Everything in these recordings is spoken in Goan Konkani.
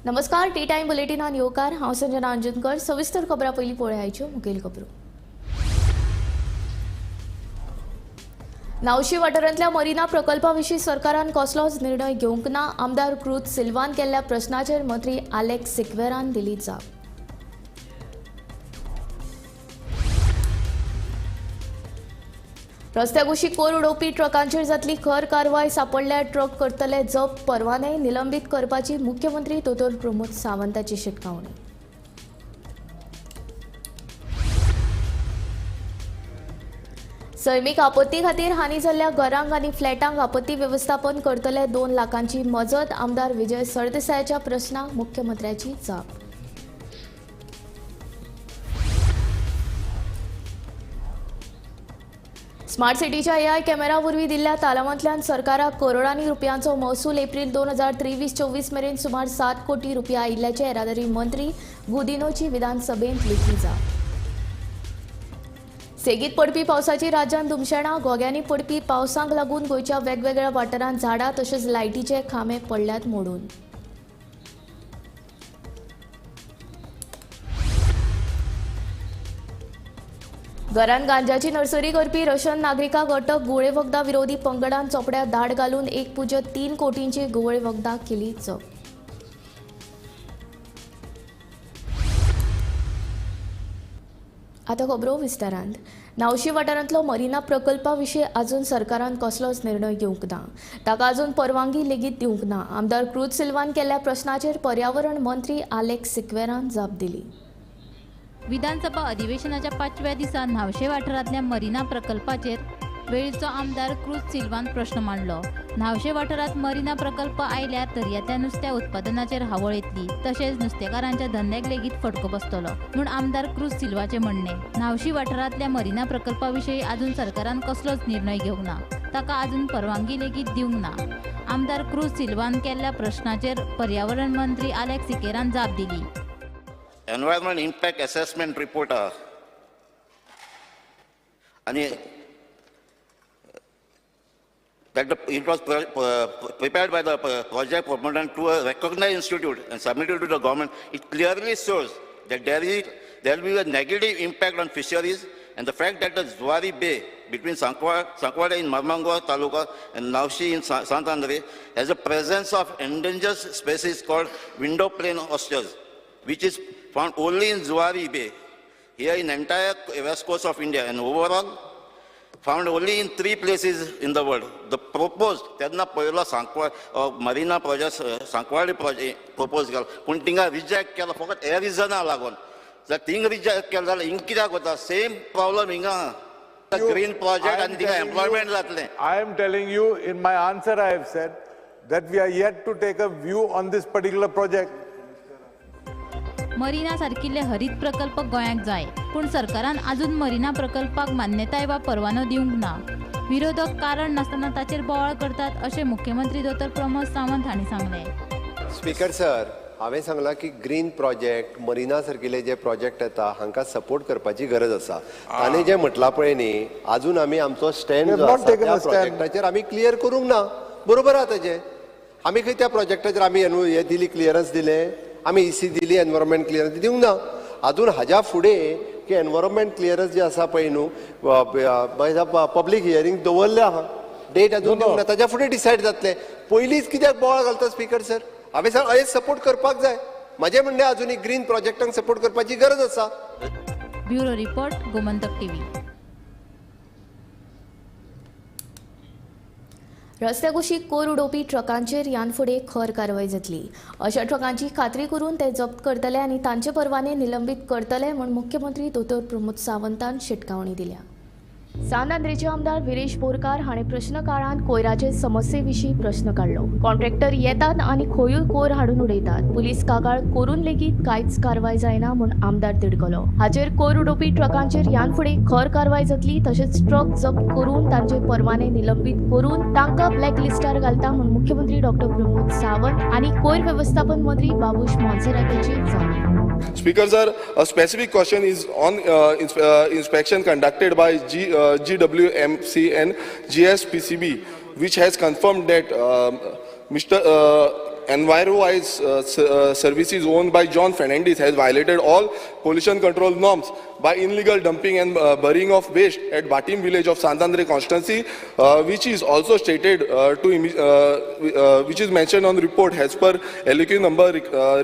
नमस्कार, टी टायम बुलेटिनान येवकार. हांव संजना अंजनकर. सविस्तर खबरां पयलीं पळयाच्यो मुखेल खबरो. नावशी वाठारांतल्या मरिना प्रकल्पा विशीं सरकारान कसलोच निर्णय घेवंक ना. आमदार क्रूज सिल्वान केल्ल्या प्रस्नाचेर मंत्री आलेक्स सिक्वेरान दिली जाप. रस्त्या कुशीक कोर उडोवपी ट्रकांचेर जातली खर कारवाय. सापडल्यार ट्रक करतले जप्त, परवाने निलंबीत करपाची मुख्यमंत्री दोतोर प्रमोद सावंताची शिटकावणी. सैमीक आपत्ती खातीर हानी जाल्ल्या घरांक आनी फ्लॅटांक आपत्ती वेवस्थापन करतले 2 लाखांची मजत. आमदार विजय सरदेसायाच्या प्रस्नाक मुख्यमंत्र्याची जाप. स्मार्ट सिटीच्या एआय कॅमेरा वरवीं दिल्ल्या तालावांतल्यान सरकाराक करोडांनी रुपयांचो महसूल. एप्रील 2023-24 मेरेन सुमार 7 कोटी रुपया आयिल्ल्याचें येरादारी मंत्री गुदिनोची विधानसभेंत लेखी जाप. सेगीत पडपी पावसाची राज्यांत धुमशेणां. घोग्यांनी पडपी पावसाक लागून गोंयच्या वेगवेगळ्या वाठारांत झाडां तशेंच लायटीचे खांबे पडल्यात मोडून. घरांत गांजाची नर्सरी करपी रशियन नागरिकाक अटक. घुंवळे वखदां विरोधी पंगडान चोपड्यार धाड घालून 1.3 कोटींची घुंवळे वखदां केली जप्त. आतां खबरो विस्तारांत. नावशी वाठारांतलो मरिना प्रकल्पा विशीं अजून सरकारान कसलोच निर्णय घेवंक ना. ताका अजून परवानगी लेगीत दिवंक ना. आमदार क्रूज सिल्वान केल्ल्या प्रस्नाचेर पर्यावरण मंत्री आलेक्स सिक्वेरान जाप दिली. विधानसभा अधिवेशनाच्या 5व्या दिसा न्हावशे वाठारांतल्या मरिना प्रकल्पाचेर वेळीचो आमदार क्रूज सिल्वान प्रश्न मांडलो. न्हावशे वाठारांत मरिना प्रकल्प आयल्यार दर्यांतल्या नुस्त्या उत्पादनाचेर हावळ येतली, तशेंच नुस्तेकारांच्या धंद्याक लेगीत फटको बसतलो म्हूण आमदार क्रूज सिल्वाचें म्हणणें. न्हावशी वाठारांतल्या मरिना प्रकल्पा विशीं अजून सरकारान कसलोच निर्णय घेवंक ना, ताका अजून परवानगी लेगीत दिवंक ना. आमदार क्रूज सिल्वान केल्ल्या प्रश्नाचेर पर्यावरण मंत्री आलेक्स सिकेरान जाप दिली. एनवायरमेंट इम्पॅक्ट असेसमेंट रिपोर्ट आहा आनी that it was prepared by the project proponent to a recognized institute and submitted to the government. It clearly shows that there will be a negative impact on fisheries and the fact that the Zuari Bay between Sankwada in Marmangao Taluka and Navshi in Sant Andre has a presence of endangered species called window plane oysters, which is found only in Zuari Bay, here in entire west coast of India, and overall found only in 3 places in the world. The proposed, तेन्ना पयलो Sancoale marina project Sancoale project propose केलो, पूण थिंगा रिजेक्ट केलो फकत ह्या रिजना लागून. जर थिंग रिजेक्ट केलो जाल्यार हिंग कित्याक वता? सेम प्रॉब्लम हिंगा ग्रीन प्रोजेक्ट आनी थिंगा एम्प्लॉयमेंट जातलें. I am telling you, in my answer I have said that we are yet to take a view on this particular project. Marina सारकिल्ले हरीत प्रकल्प गोंयाक जाय, पूण सरकारान अजून मरिना प्रकल्पाक मान्यताय वा परवानो दिवंक ना. विरोधक कारण नासतना ताचेर बोवाळ करतात अशें मुख्यमंत्री दोतोर प्रमोद सावंत हांणी सांगलें. स्पीकर सर, हांवें सांगलां की ग्रीन प्रोजेक्ट मरिना सारकिल्ले जे प्रोजेक्ट येता हांकां सपोर्ट करपाची गरज आसा. ताणें जें म्हटलां पळय न्ही, अजून आमी आमचो स्टँड जो आसा त्या प्रोजेक्टाचेर आमी क्लियर करूंक ना. बरोबर आहा तेजें. आमी खंय त्या प्रोजेक्टाचेर आमी हें दिली, क्लियरन्स दिलें, आमी इसी दिली, एनवायरमेंट क्लियरन्स दिवंक ना. अजून हाज्या फुडें की एनवायरमेंट क्लियरन्स जे आसा पळय न्हू, पब्लीक हियरींग दवरलें आहा, डेट अजून दिवंक ना, ताज्या फुडें डिसायड जातलें. पयलींच कित्याक बोवाळ घालता स्पीकर सर? हांवें सांग हें सपोर्ट करपाक जाय. म्हाजें म्हणणें अजुनूय ग्रीन प्रोजेक्टांक सपोर्ट करपाची गरज आसा. Bureau report, Gomantak TV. रस्त्या कुशीक कोर उडोवपी ट्रकांचेर ह्यान फुडें खर कारवाय जातली. अशा ट्रकांची खात्री करून ते जप्त करतले आनी तांचे परवाने निलंबीत करतले म्हूण मुख्यमंत्री दोतोर प्रमोद सावंतान शिटकावणी दिल्या. सान आंद्रेचे आमदार विरेश बोरकार हाणें प्रश्न काळांत कोयराचे समस्ये विशीं प्रश्न काडलो. कॉन्ट्रॅक्टर येतात आनी खंयूय कोयर हाडून उडयतात. पुलीस कागाळ करून लेगीत कांयच कारवाय जायना म्हूण आमदार तिडकलो. हाचेर कोयर उडोवपी ट्रकांचेर ह्यान फुडें खर कारवाय जातली, तशेंच ट्रक जप्त करून तांचे परवाने निलंबीत करून तांकां ब्लॅक लिस्टार घालता म्हूण मुख्यमंत्री डॉक्टर प्रमोद सावंत आनी कोयर वेवस्थापन मंत्री बाबूश मोन्सेराताची जाप. Speaker sir, a specific question is on inspection conducted by GWMC and GSPCB, which has confirmed that Mr. EnviroWise Services owned by John Fernandez has violated all pollution control norms by illegal dumping and burying of waste at Batim village of Santandre constituency, which is also stated which is mentioned on the report as per LQ number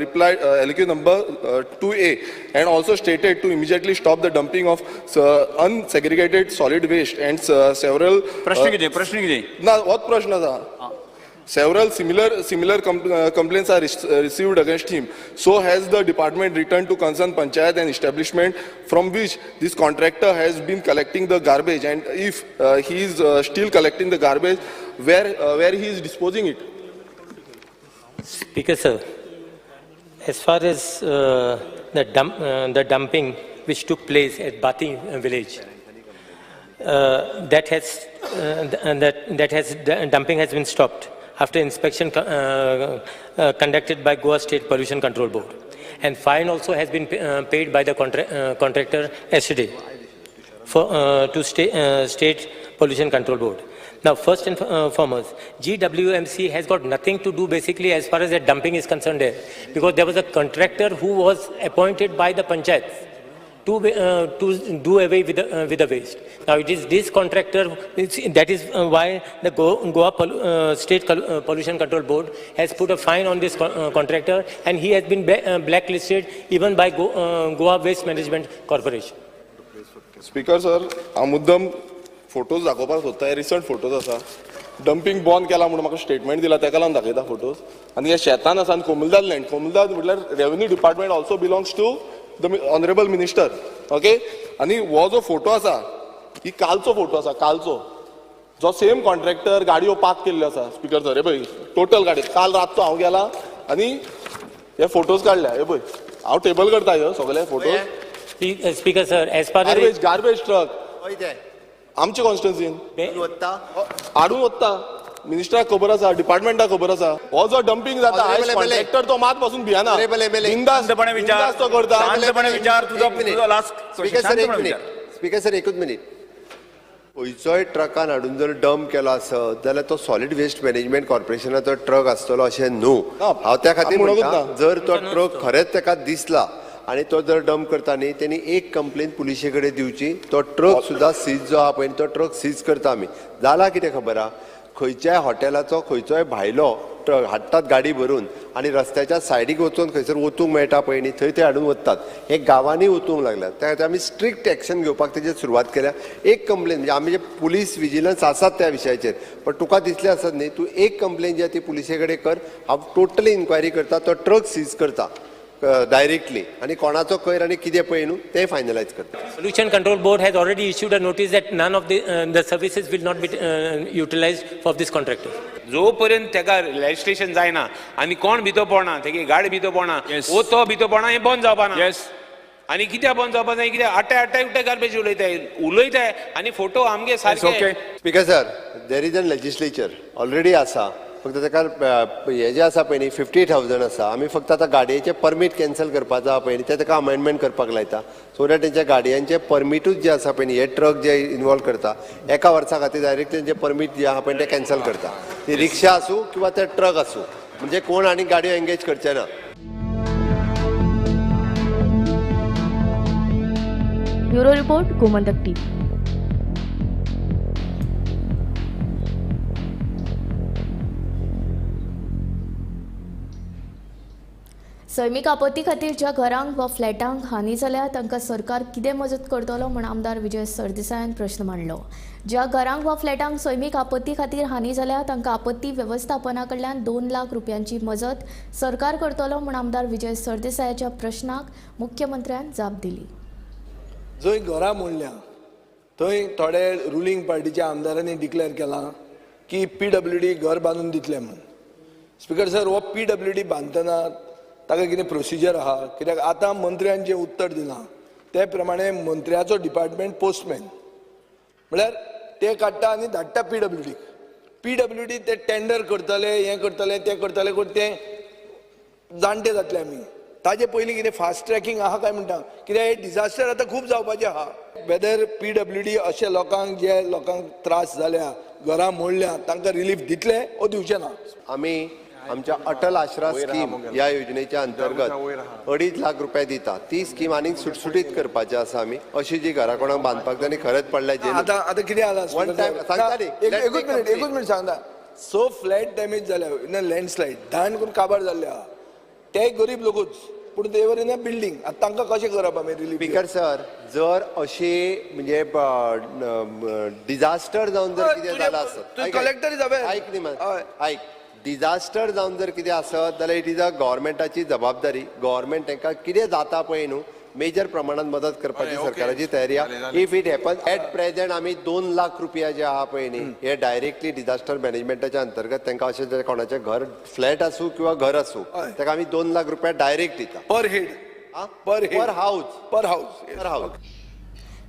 reply LQ number 2A, and also stated to immediately stop the dumping of unsegregated solid waste and several प्रश्न कितें? प्रश्न कितें? ना, होच प्रश्न आसा. Several similar complaints are received against him. So has the department returned to concerned panchayat and establishment from which this contractor has been collecting the garbage, and if he is still collecting the garbage, where he is disposing it? Speaker sir, as far as the dumping which took place at Bati village, that has that has dumping has been stopped after inspection conducted by Goa State Pollution Control Board, and fine also has been paid by the contractor yesterday for to State Pollution Control Board. Now, first and foremost, GWMC has got nothing to do basically as far as the dumping is concerned there, because there was a contractor who was appointed by the panchayat to do away with the waste. Now, it is this contractor, that is why the Goa State Pollution Control Board has put a fine on this contractor, and he has been blacklisted even by Goa Waste Management Corporation. Speaker sir, हांव मुद्दम फोटोज दाखोवपाक सोदता. हे रिसंट फोटोज आसा. डंपींग बंद केला म्हणून म्हाका स्टेटमेंट दिला, तेका लागून दाखयता फोटोज. आनी हे शेतान आसा आनी कोमुलदाद लँड, कोमुलदाद म्हटल्यार revenue department also belongs to the honourable minister. Okay, आनी हो जो फोटो आसा ही कालचो फोटो आसा, कालचो जो सेम कॉन्ट्रॅक्टर गाडयो पार्क केल्ल्यो आसा. स्पीकर सर, हे पळय टोटल गाडी काल रातचो हांव गेला आनी हे फोटोज काडल्या. हे पळय हांव टेबल करता ह्यो सगळे photos. Speaker sir, as far garbage garbage truck आमचे कॉन्स्टिट्युन्सीन हाडून वता. मिनिस्टराक खबर आसा, डिपार्टमेंटाक खबर आसा. हो जो डंपिंग जाता कॉन्ट्रॅक्टर तो मात पासून भियना, शांतपणे विचार, तो करता. शांतपणे विचार तुझो लास्ट. स्पीकर सर, एकूच मिनीट. खंयचोय ट्रकान हाडून जर डंप केलो आसत जाल्यार तो सॉलिड वेस्ट मॅनेजमेंट कॉर्पोरेशनाचो ट्रक आसतलो अशें न्हू. हांव त्या खातीर म्हणटा, जर तो ट्रक खरेंच ताका दिसला आनी तो जर डंप करता न्ही, तेणी एक कंप्लेन पुलिशे कडेन दिवची. तो ट्रक सुद्दां सीज जो आहा पळय तो ट्रक सीज करता आमी. जाला कितें खबर आहा, खंयच्याय हॉटेलाचो खंयचोय भायलो ट्रक हाडटात गाडी भरून आनी रस्त्याच्या सायडीक वचून खंयसर वचूंक मेळटा पळय न्ही, थंय ते हाडून वतात. हे गांवांनी वचूंक लागल्यात. त्या खातीर आमी स्ट्रिक्ट एक्शन घेवपाक तेजेर सुरवात केल्या. एक कंप्लेन म्हणजे आमी जे पुलीस विजिलन्स आसात त्या विशयाचेर, पण तुका दिसलें आसत न्ही, तूं एक कंप्लेन जी आहा ती पुलिसे कडेन कर. हांव टोटली इन्क्वायरी करता, तो ट्रक सीज करता डायरेक्टली आनी कोणाचो कोयर आनी कितें पळय न्हू तें फायनलायज करता. Pollution Control Board has already issued a notice that none of the services will not be utilized for this contractor. जोपर्यंत तेका लेजिस्लेशन जायना आनी कोण भितर पडना, तेगे गाडी भितर पडना, ओ तो भितर पडना, हें बंद जावपा ना. आनी कित्याक बंद जावपा जाय? कित्याक आटाय आटाय उठ्ठा गार्बेज उलयताय उलयताय आनी फोटो आमगे सारके. Speaker sir, there is an legislature already आसा. फक्त ताका हे जे आसा पळय न्ही 50,000 आसा. आमी फक्त आतां गाडयेचें परमीट कॅन्सल करपाचो आहा पळय न्ही, तें ताका अमेंडमेंट करपाक लायता, सो that तेंच्या गाडयांचें परमिटूच जे आसा पळय न्ही, हे ट्रक जे इनवॉल्व करता एका वर्सा खातीर डायरेक्ट तेंचें परमीट जे आहा पळय तें कॅन्सल करता. ती रिक्षा आसूं किंवा ते ट्रक आसूं, म्हणजे कोण आनी गाडयो एंगेज करचे ना. Bureau report, Gomantak TV. सैमीक आपत्ती खातीर ज्या घरांक वा फ्लॅटांक हानी जाल्या तांकां सरकार कितें मजत करतलो म्हूण आमदार विजय सरदेसायान प्रश्न मांडलो. ज्या घरांक वा फ्लॅटांक सैमीक आपत्ती खातीर हानी जाल्या तांकां आपत्ती वेवस्थापना कडल्यान 2 लाख रुपयांची मजत सरकार करतलो म्हूण आमदार विजय सरदेसायाच्या प्रश्नाक मुख्यमंत्र्यान जाप दिली. जंय घरां मोडल्या थंय थोडे रुलींग पार्टीच्या आमदारांनी डिक्लेअर केलां की पीडब्ल्यूडी घर बांदून दितले म्हणून. स्पीकर सर, हो पीडब्ल्यूडी बांदतना ताका कितें प्रोसिजर आहा? कित्याक आतां मंत्र्यान जें उत्तर दिलां ते प्रमाणे मंत्र्याचो डिपार्टमेंट पोस्टमॅन, म्हळ्यार ते काडटा आनी धाडटा पीडब्ल्यूडीक. पीडब्ल्यूडी ते टेंडर करतले, हें करतले, तें करतले, करून तें जाणटे जातले आमी. ताजे पयलीं कितें फास्ट ट्रॅकिंग आहा काय म्हणटा? कित्याक हे डिजास्टर आतां खूब जावपाचें आहा. वेदर पीडब्ल्यूडी अशे लोकांक जे लोकांक त्रास जाल्या, घरां मोडल्या, तांकां रिलीफ दितले ओ दिवचे ना? आमी आमच्या अटल आश्रा स्कीम ह्या योजनेच्या अंतर्गत 2.5 लाख रुपया दिता. ती स्कीम आनीक सुटसुटीत करपाची आसा आमी. अशी जी घरां कोणाक बांदपाक जाय आनी खरेंच पडल्या जे आतां आतां कितें जाला वन टायम सांगता न्ही, एकूच मिनट सांगता. 6 फ्लॅट डॅमेज जाल्या इन अ लँडस्लायड, धाण करून काबार जाल्ले आहा. ते गरीब लोकूच, पूण ते वर इन अ बिल्डींग. आतां तांकां कशें करप आमी रिलीफ? स्पीकर सर, जर अशी म्हणजे डिझास्टर जावन जर कितें जालां आसत, कलेक्टर ऐक न्ही, ऐक, डिझास्टर जावन जर कितें आसत जाल्यार it is a गव्हर्मेंटाची जबाबदारी. गव्हर्मेंट तांकां कितें जाता पळय न्हू मेजर प्रमाणात मदत करपाची सरकाराची तयारी आहा. If it happen at present आमी 2 लाख रुपया जे आहा पळय न्ही हे डायरेक्टली डिझास्टर मॅनेजमेंटाच्या अंतर्गत तांकां अशें जर कोणाचें घर फ्लॅट आसूं किंवा घर आसूं ताका आमी 2 लाख रुपया डायरेक्ट दिता. Per head, per house, per house, per house.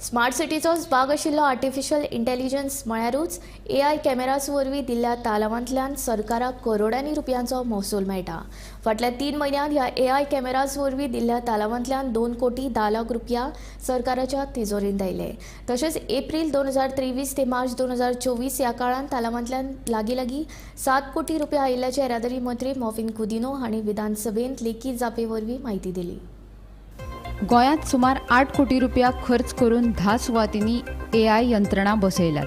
Smart सिटीचोच भाग आशिल्लो आर्टिफिशियल इंटेलिजन्स म्हळ्यारूच एआय कॅमेरास वरवीं दिल्ल्या तालावांतल्यान सरकाराक करोडांनी रुपयांचो महसूल मेळटा. फाटल्या 3 म्हयन्यांत ह्या एआय कॅमेरास वरवीं दिल्ल्या तालावांतल्यान 2 कोटी 10 लाख रुपया सरकाराच्या तिजोरींत आयले. तशेंच एप्रील 2023 ते मार्च 2024 ह्या काळांत तालावांतल्यान लागीं लागीं 7 कोटी रुपया आयिल्ल्याचें येरादारी मंत्री मॉविन गुदिन्हो हांणी विधानसभेंत लेखी जापे वरवीं म्हायती दिली. गोंयांत सुमार 8 कोटी रुपया खर्च करून 10 सुवातींनी एआय यंत्रणा बसयल्यात.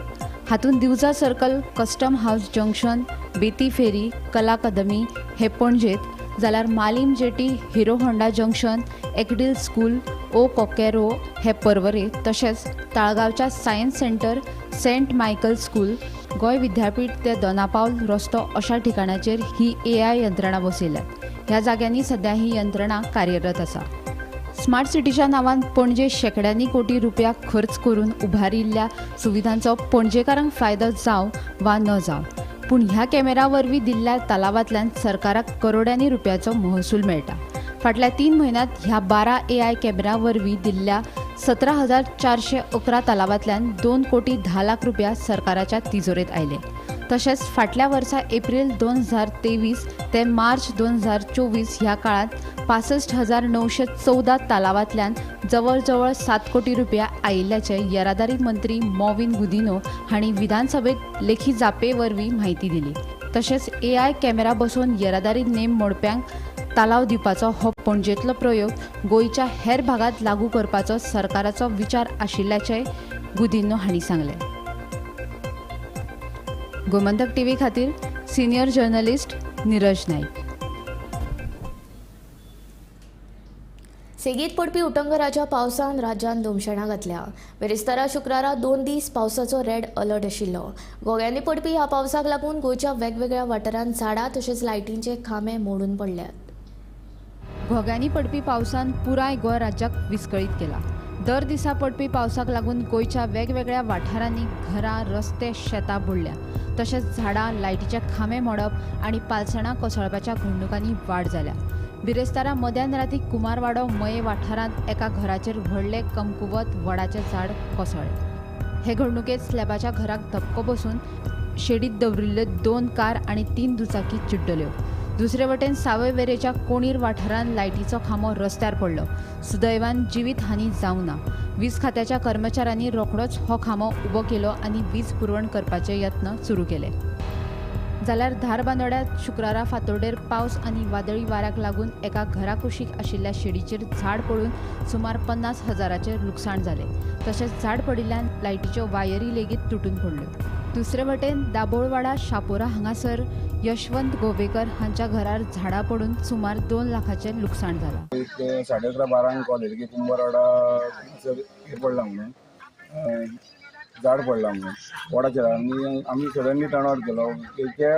हातूंत Divja circle, custom house junction, Beti ferry, Kala Academy हे पणजेत, जाल्यार Malim jetty, Hero Honda junction, Ekdil school, O Coqueiro हे पर्वरे, तशेंच ताळगांवच्या science centre, saint Michael school, Goa Vidyapeeth ते दोनापावल रस्तो अशा ठिकाणाचेर ही एआय यंत्रणा बसयल्यात. ह्या जाग्यांनी सध्या ही यंत्रणा कार्यरत आसा. स्मार्ट सिटीच्या नांवान पणजे शेंकड्यांनी कोटी रुपया खर्च करून उभारिल्ल्या सुविधांचो पणजेकारांक फायदो जावं वा न जावं, पूण ह्या कॅमेरा वरवीं दिल्ल्या तालावांतल्यान सरकाराक करोड्यांनी रुपयाचो महसूल मेळटा. फाटल्या 3 म्हयन्यांत ह्या 12 एआय कॅमेरा वरवीं दिल्ल्या 17,411 तालावांतल्यान 2 कोटी 10 लाख रुपया सरकाराच्या तिजोरेंत आयले. तशेंच फाटल्या वर्सा एप्रील 2023 ते मार्च 2024 ह्या काळांत 65,914 तालावांतल्यान जवळजवळ 7 कोटी रुपया आयिल्ल्याचें येरादारी मंत्री मॉविन गुदिन्हो हांणी विधानसभेत लेखी जापे वरवीं म्हायती दिली. तशेंच एआय कॅमेरा बसोवन येरादारी नेम मोडप्यांक तालाव दिवपाचो हो पणजेंतलो प्रयोग गोंयच्या हेर भागांत लागू करपाचो सरकाराचो विचार आशिल्ल्याचें गुदिन्हो हांणी सांगलें. गोमंतक टीव्ही खातीर सिनियर जर्नलिस्ट नीरज नाईक. सेगीत पडपी उटंगराच्या पावसान राज्यांत धुमशेणां घातल्या. बिरेस्तारा शुक्रारा 2 दीस पावसाचो रेड अलर्ट आशिल्लो. गोव्यांनी पडपी ह्या पावसाक लागून गोंयच्या वेगवेगळ्या वाठारांत झाडां तशेंच लायटींचे खांबे मोडून पडल्यात. घोग्यांनी पडपी पावसान पुराय गोंय राज्याक विस्कळीत केला. दर दिसा पडपी पावसाक लागून गोंयच्या वेगवेगळ्या वाठारांनी घरां, रस्ते, शेतां बुडल्या. तशेंच झाडां, लायटीचे खांबे मोडप आनी पालसणां कोसळपाच्या घडणुकांनी वाड जाल्या. बिरेस्तारा मध्यान राती कुमारवाडो मये वाठारांत एका घराचेर व्हडलें कमकुवत वडाचें झाड कोसळ्ळें. हे घडणुकेंत स्लॅबाच्या घराक धपको बसून शेडीत दवरिल्ल्यो 2 कार आनी 3 दुचाकी चिड्डल्यो. दुसरे वटेन सावयवेरेच्या कोणीर वाठारांत लायटीचो खांबो रस्त्यार पडलो. सुदैवान जिवीत हानी जावंक ना. वीज खात्याच्या कर्मचाऱ्यांनी रोखडोच हो खांबो उबो केलो आनी वीज पुरवण करपाचे यत्न सुरू केले. जाल्यार धारबांदोड्यात शुक्रारा फातोड्डेर पावस आनी वादळी वाऱ्याक लागून एका घरा कुशीक आशिल्ल्या शेडीचेर झाड पडून सुमार 50,000चें लुकसाण जालें. तशेंच झाड पडिल्ल्यान लायटीच्यो वायरी लेगीत तुटून पडल्यो. दुसरे वटेन दाबोळवाडा शापोरा हांगासर यशवंत गोवेकर हांच्या घरार झाडां पडून सुमार 2 लाखाचें लुकसाण जालां. 11:30-12 कॉल येयलो की कुंभारवाडा हें पडलां म्हणून, झाड पडलां म्हणून वडाचेर. आनी आमी सडनली टर्न आवट केलो. ते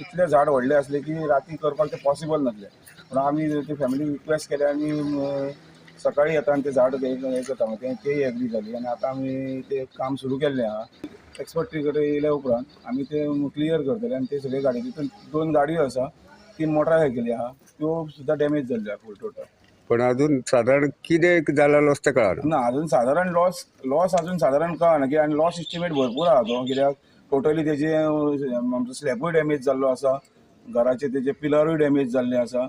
इतलें झाड व्हडलें आसलें की राती करपाक तें पॉसिबल नासलें. पूण आमी ते फॅमिली रिक्वेस्ट केले आनी सकाळी येता आनी तें झाड हें करता म्हणून तेय एग्री जाली आनी आतां आमी तें काम सुरू केल्लें आहा. एक्सपर्ट कडेन येयल्या उपरांत आमी ते क्लियर करतले आनी ते सगळे गाडी तितून 2 गाडयो आसा, 3 मोटरसायकली आहा, त्यो सुद्दां डॅमेज जाल्ल्यो आहा फूल टोटल. पण अजून साधारण कितें जाला लॉस तें कळना. ना, अजून साधारण लॉस अजून साधारण कळना कित्याक आनी लॉस एस्टिमेट भरपूर आहा तो, कित्याक टोटली तेजे आमचो स्लॅबूय डॅमेज जाल्लो आसा, घराचे तेजे पिलरूय डॅमेज जाल्ले आसा.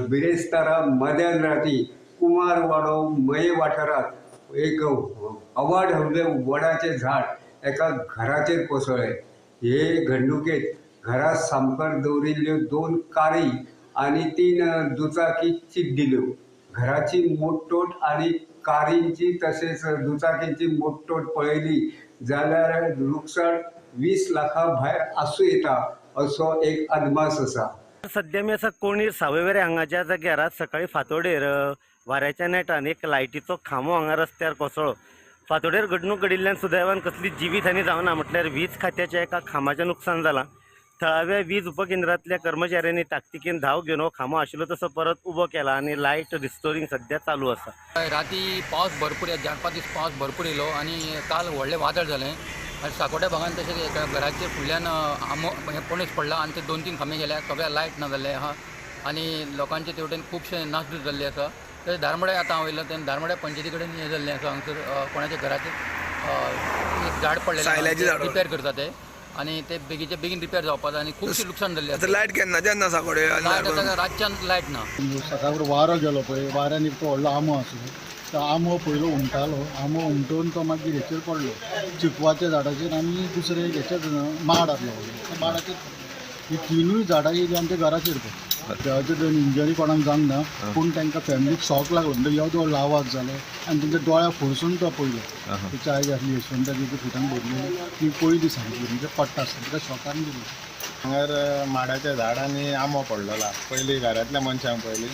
बिरेस्तारा मध्यान राती कुमारवाडो मये वाठारांत एक अवाड हल्ले वडाचें झाड एका घराचेर कोसळ्ळें. हे घडणुकेत घरा सामकार दवरिल्ल्यो 2 कारी आनी 3 दुचाकी चिड्डिल्यो. घराची मोडतोड आनी कारींची तशेंच दुचाकींची मोडतोड पळयली जाल्यार लुकसाण 20 लाखां भायर आसूं येता असो एक अदमास आसा. सद्या मी आसा कोणीर सावयवेरें हांगाच्या जाग्यार आज सकाळी फांतोडेर वाऱ्याच्या नेटान एक लायटीचो खांबो हांगा रस्त्यार कोसळ्ळो. फांतोडेर घडणूक घडिल्ल्यान सुदैवान कसली जिवीत हानी जावना, म्हटल्यार वीज खात्याच्या एका खांबाचें नुकसान जालां. थळाव्या वीज उपकेंद्रांतल्या कर्मचाऱ्यांनी ताकतिकेन धांव घेवन हो खांबो आशिल्लो तसो परत उबो केला आनी लायट रिस्टोरींग सद्या चालू आसा. राती पावस भरपूर, 4-5 दीस पावस भरपूर येयलो आनी काल व्हडलें वादळ जालें आनी साकोड्या भागान तशें एका घराचे फुडल्यान आंबो पणस पडला आनी ते 2-3 खांबे गेल्या, सगळ्या लायट ना जाल्ले आहा आनी लोकांचे ते वटेन खुबशे नासधूस जाल्ली आसा. तशें धारमड्या आतां हांव येयलो तेन्ना धारमड्या पंचायती कडेन हें जाल्लें आसा, हांगसर कोणाच्या घराचेर एक झाड पडलेलें रिपेर करता ते आनी ते बेगीचे बेगीन रिपेर जावपाक जाय आनी खुबशें लुकसाण जाल्लें आसा. लायट केन्ना जेन्ना साकोडे रातच्यान लायट ना. सकाळ वारो गेलो पळय, वाऱ्यान एक तो व्हडलो आंबो आसलो, तो आंबो पयलो उमटालो, आंबो उमटून तो मागीर हेचेर पडलो चिकवाच्या झाडाचेर आनी दुसरे हेचेर माड आसलो त्या माडाचेर. ही 3 झाडां येयली आमच्या घराचेर पडली. देवाचे दोन इंजरी कोणाक जावंक ना, पूण तांकां फॅमिलीक शॉक लागलो. म्हणजे येदो व्हडलो आवाज जालो आनी तेंच्या दोळ्या फोडसून तो पयलो. तेची आई आसली यशवंताची, ती फुटांक भरलेली ती पयली सामकी म्हणजे पडटा आसतना तिका शॉकान गेली. हांगार माडाचें झाड आनी आंबो पडलेलो पयलीं घरांतल्या मनशांक पयलीं,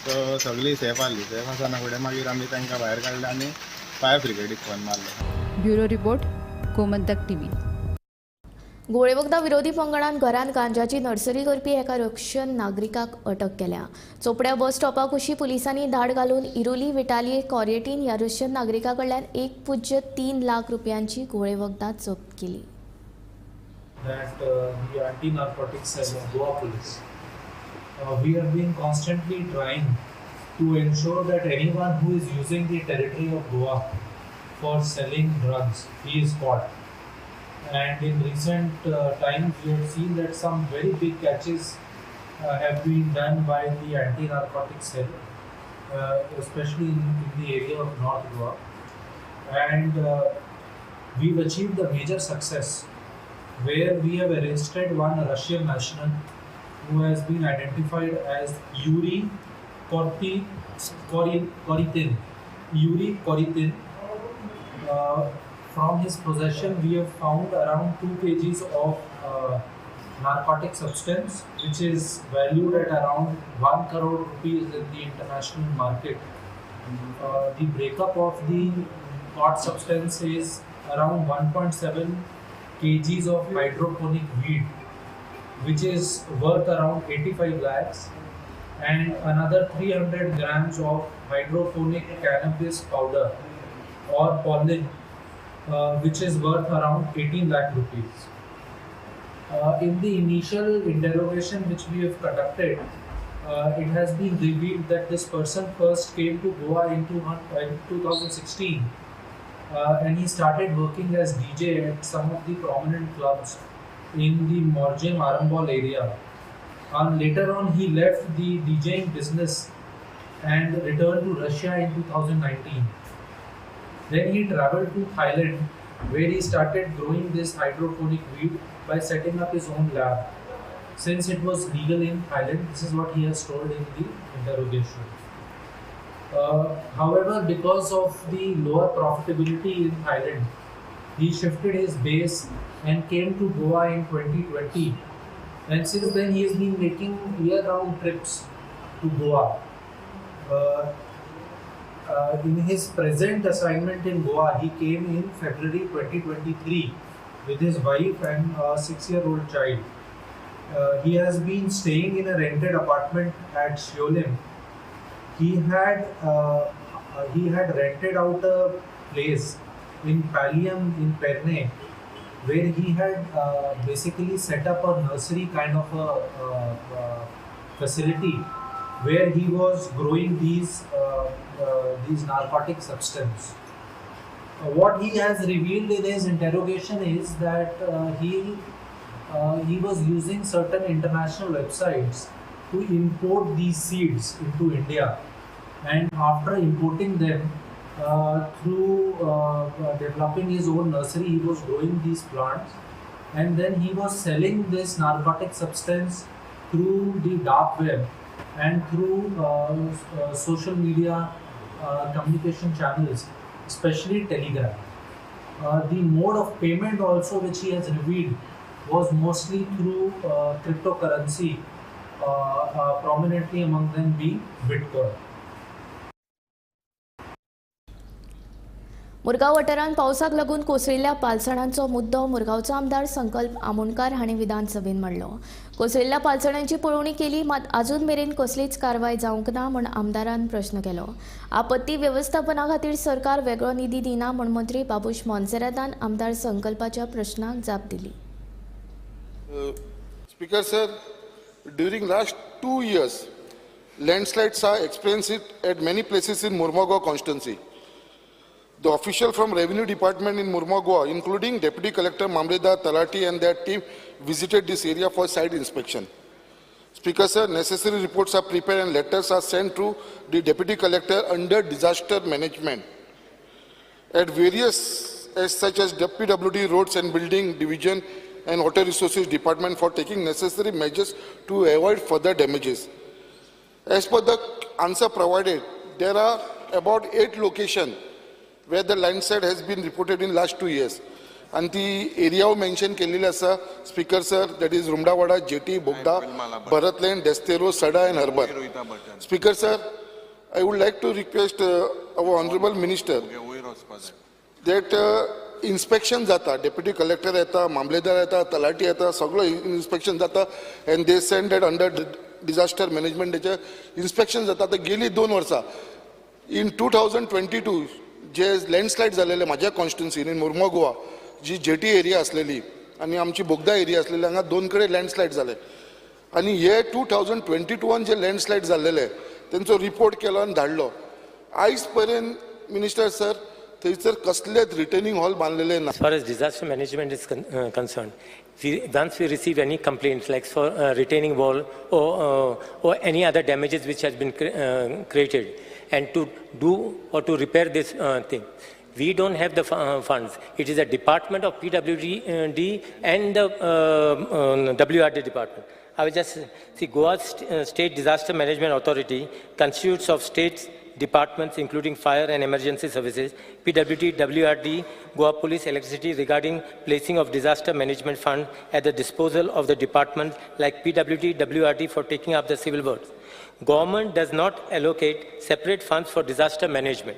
सो सगळीं सेफ आसली. सेफ आसना फुडें मागीर आमी तांकां भायर काडले आनी फायर ब्रिगेडीक फोन मारलो. Bureau report, Gomantak TV. गोळेवखदां विरोधी पंगडान घरांत गांजाची नर्सरी करपी एका रशियन नागरिकाक अटक केल्या. चोपड्या बस स्टॉपा कुशी पुलिसांनी धाड घालून इरुली विटालिये कॉरेटीन ह्या रशियन नागरिका कडल्यान 1.03 लाख रुपयांची गोळेवखदां जप्त केली. That the anti-narcotics cell of Goa Police, we have been constantly trying to ensure that anyone who is using the territory of Goa for selling drugs, he is caught. And in recent times, we have seen that some very big catches have been done by the anti-narcotics cell, especially in the area of North Goa. And we've achieved a major success where we have arrested one Russian national who has been identified as Yuri Koritin. Yuri Koritin. From his possession, we have found around 2 kgs of narcotic substance, which is valued at around 1 crore rupees in the international market. The breakup of the caught substance is around 1.7 kgs of hydroponic weed, which is worth around 85 lakhs, and another 300 grams of hydroponic cannabis powder or pollen, which is worth around 18 lakh rupees. In the initial interrogation which we have conducted, it has been revealed that this person first came to Goa in 2016 and he started working as DJ at some of the prominent clubs in the Morjim Arambol area. And later on he left the DJing business and returned to Russia in 2019. Then he traveled to Thailand, where he started growing this hydroponic weed by setting up his own lab. Since it was legal in Thailand, this is what he has told in the interrogation. However, because of the lower profitability in Thailand, he shifted his base and came to Goa in 2020. And since then, he has been making year-round trips to Goa. In his present assignment in Goa, he came in February 2023 with his wife and a 6-year-old child. He has been staying in a rented apartment at Siolim. He had rented out a place in Pallium in Perne, where he had basically set up a nursery kind of a facility where he was growing these narcotic substance. What he has revealed in his interrogation is that he was using certain international websites to import these seeds into India, and after importing them through developing his own nursery, he was growing these plants And then he was selling this narcotic substance through the dark web and through social media communication channels, especially Telegram. The mode of payment also which he has revealed was mostly through cryptocurrency, prominently among them being Bitcoin. Murgaon वाठारांत पावसाक लागून कोसळिल्ल्या पालसणांचो मुद्दो मुरगांवचो आमदार संकल्प आमोणकार हांणी विधानसभेन मांडलो. कोसळिल्ल्या पालसणांची पळोवणी केली, मात अजून मेरेन कसलीच कारवाय जावंक ना म्हूण आमदारान प्रश्न केलो. आपत्ती वेवस्थापना खातीर सरकार वेगळो निधी दिना म्हूण मंत्री बाबूश मोन्सेरातान आमदार संकल्पाच्या प्रश्नाक जाप दिली. Speaker sir, during last 2 years, landslides are experienced at many places in Mormugao constituency. The official from Revenue Department in Mormugao, including Deputy Collector Mamledar Talati and their team, visited this area for site inspection. Speaker sir, necessary reports are prepared and letters are sent to the Deputy Collector under disaster management. At various, as such as PWD Roads and Building Division and Water Resources Department for taking necessary measures to avoid further damages. As per the answer provided, there are about 8 locations where the landslide has been reported in last 2 years. And the area mentioned केलेली आसा, Speaker sir, that is Rumdawada, Jetty, Bogda, Bharat Lane, Destero, Sada and Harbour. Speaker sir, I would like to request our Honorable Minister that inspection जाता, Deputy Collector येता, मामलेदार येता, तलाठी येता, सगळो inspection जाता and they send that under disaster management तेचे inspection जाता. आतां गेली 2 वर्सां in 2022 जे लँडस्लायड जालेले म्हाज्या कॉन्स्टिट्युन्सीन इन मुर्मो गोवा जी जेटी एरिया आसलेली आनी आमची बोगदा एरिया आसलेली, हांगा 2 कडेन लँडस्लायड जाले आनी हे 2022 जे लँडस्लायड जाल्लेले तेंचो रिपोर्ट केलो आनी धाडलो. आयज पर्यंत मिनिस्टर सर थंयसर कसलेच रिटर्निंग हॉल बांदलेले ना. As far as disaster management is concerned, once we receive any complaints like for retaining wall or any other damages which has been created, and to do or to repair this thing, we don't have the funds. It is a department of PWD and the WRD department. I will just see Goa State Disaster Management Authority constitutes of states departments including fire and emergency services, PWD, WRD, Goa Police, Electricity regarding placing of disaster management fund at the disposal of the departments like PWD, WRD for taking up the civil works. Government does not allocate separate funds for disaster management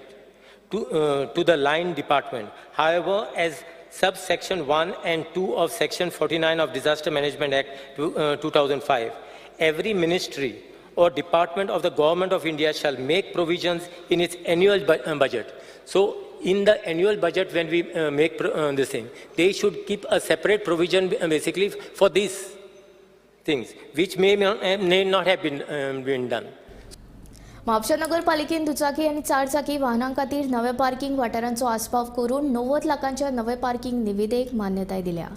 to the line department. However, as subsection 1 and 2 of section 49 of Disaster Management Act 2005, every ministry or department of the Government of India shall make provisions in its annual budget. So in the annual budget, when we make this thing, they should keep a separate provision basically for these things, which may not have been done. म्हापशा नगरपालिकेन दुचाकी आनी चारचाकी वाहनां खातीर नव्या पार्किंग वाठारांचो आस्पाव करून 90 लाखांच्या नवे पार्किंग निविदेक मान्यताय दिल्या.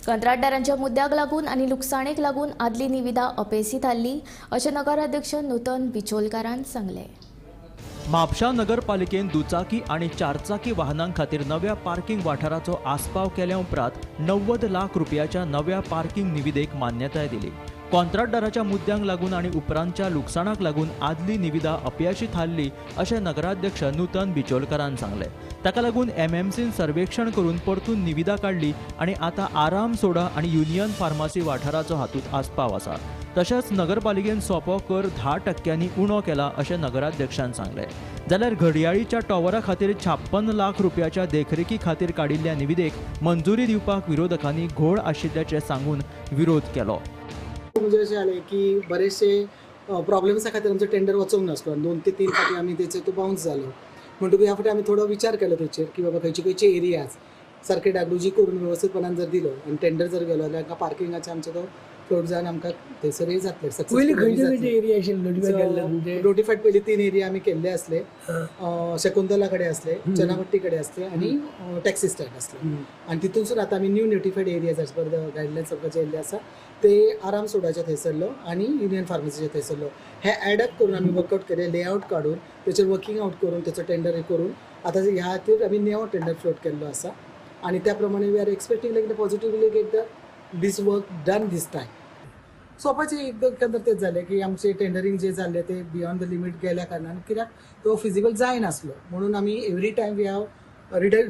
कंत्राटदारांच्या मुद्द्याक लागून आनी लुकसाणेक लागून आदली निविदा अपेसी थारली अशें नगराध्यक्ष नूतन बिचोलकारान सांगलें. म्हापशा नगरपालिकेन दुचाकी आनी चारचाकी वाहनां खातीर नव्या पार्किंग वाठाराचो आस्पाव केल्या उपरांत 90 लाख रुपयाच्या नव्या पार्किंग निविदेक मान्यताय दिली. कॉन्ट्राक्टदाराच्या मुद्द्यांक लागून आनी उपरांतच्या लुकसाणाक लागून आदली निविदा अपयशी थारली अशें नगराध्यक्ष नूतन बिचोलकारान सांगलें. ताका लागून एमएमसीन सर्वेक्षण करून परतून निविदा काडली आनी आतां आराम सोडा आनी युनियन फार्मासी वाठाराचो हातूंत आस्पाव आसा. तशेंच नगरपालिकेन सोपो कर 10% उणो केला अशें नगराध्यक्षान सांगलें. जाल्यार घडयाळीच्या टॉवरा खातीर 56 लाख रुपयाच्या देखरेखी खातीर काडिल्ल्या निविदेक मंजुरी दिवपाक विरोधकांनी घोळ आशिल्ल्याचें सांगून विरोध केलो. म्हणजे अशें जालें की बरेचशे प्रॉब्लेम्सा खातीर आमचो टेंडर वचोंक नासलो आनी 2 ते 3 फावटी आमी तेचो तो बाउन्स जालो. म्हणटकूच ह्या फावटी आमी थोडो विचार केलो तेचेर की बाबा खंयचे खंयचे एरियाज सारके डागडुजी करून व्यवस्थीतपणान जर दिलो आनी टेंडर जर गेलो जाल्यार आमकां पार्किंगाचे आमचो तो फ्लोट जावन आमकां थंयसर हे जातले. नोटिफायड पयली 3 एरिया आमी केल्ले आसले, शकुंतला कडेन आसले, चनापट्टी कडेन आसले आनी टॅक्सी स्टँड आसले. आनी तितूनसून आतां आमी new notified areas as per the guidelines आमकां जे येयल्ले आसा ते आराम सोडाच्या थंयसरलो आनी युनियन फार्मसीच्या थंयसरलो हे एडअप करून आमी वर्कआउट केले, लेआउट काडून तेचेर वर्किंग आउट करून तेचो टेंडर हे करून आतां ह्या खातीर आमी नवो टेंडर फ्लोट केल्लो आसा आनी त्या प्रमाणे we are expecting like positively get the this work done this time. सोपाचें एकंदर तेच जालें की आमचें टेंडरींग जें जाल्लें तें बियोंड the limit गेल्या कारणान कित्याक तो फिजिबल जायनासलो म्हणून आमी every time we have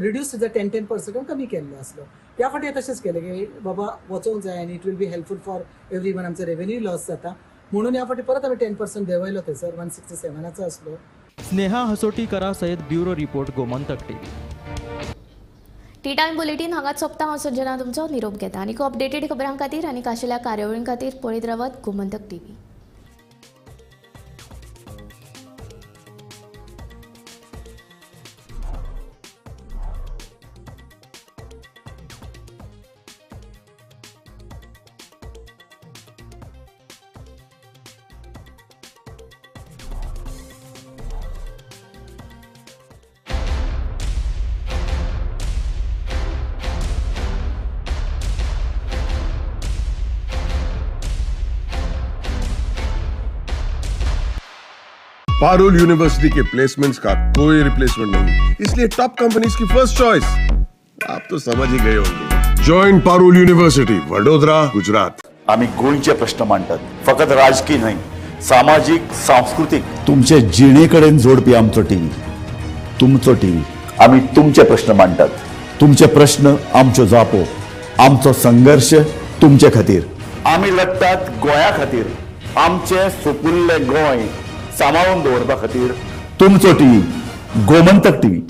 reduce the 10-10% कमी केल्लो आसलो. ह्या फावटी तशेंच केलें की बाबा वचोंक जाय आनी it will be helpful for everyone, आमचो रेवेन्यू लॉस जाता म्हणून ह्या फावटी परत आमी 10% देंवयलो थंयसर 167 आसलो. स्नेहा हसोटीकरा सयत bureau report, Gomantak TV. Tea time bulletin हांगाच सोंपता. हांव संजना तुमचो निरोप घेता आनी अपडेटेड खबरां खातीर आनी खाशेल्या कार्यावळीं खातीर पळयत रावात Gomantak TV. Parul university K placements का कोई रिप्लेसमेंट नहीं, इसलिए टॉप कंपनीज की फर्स्ट चॉइस। आप तो समझ ही गए होंगे। Join Parul university, Vadodara, Gujarat. आम्ही गोंयचे प्रश्न मांडटात, फकत राजकीय न्हय, सामाजीक, सांस्कृतीक, तुमचे जिणेकडेन जोडपी आमचो टीव्ही, तुमचो टीव्ही। आम्ही तुमचे प्रश्न मांडटात, तुमचे प्रश्न आमच्यो जापो, आमचो संघर्ष तुमचे खातीर। आमी लढटात गोंया खातीर, आमचे सुपुल्ले गोंय सांबाळून दवरपा खातीर। तुमचो टीव्ही, गोमंतक टीव्ही।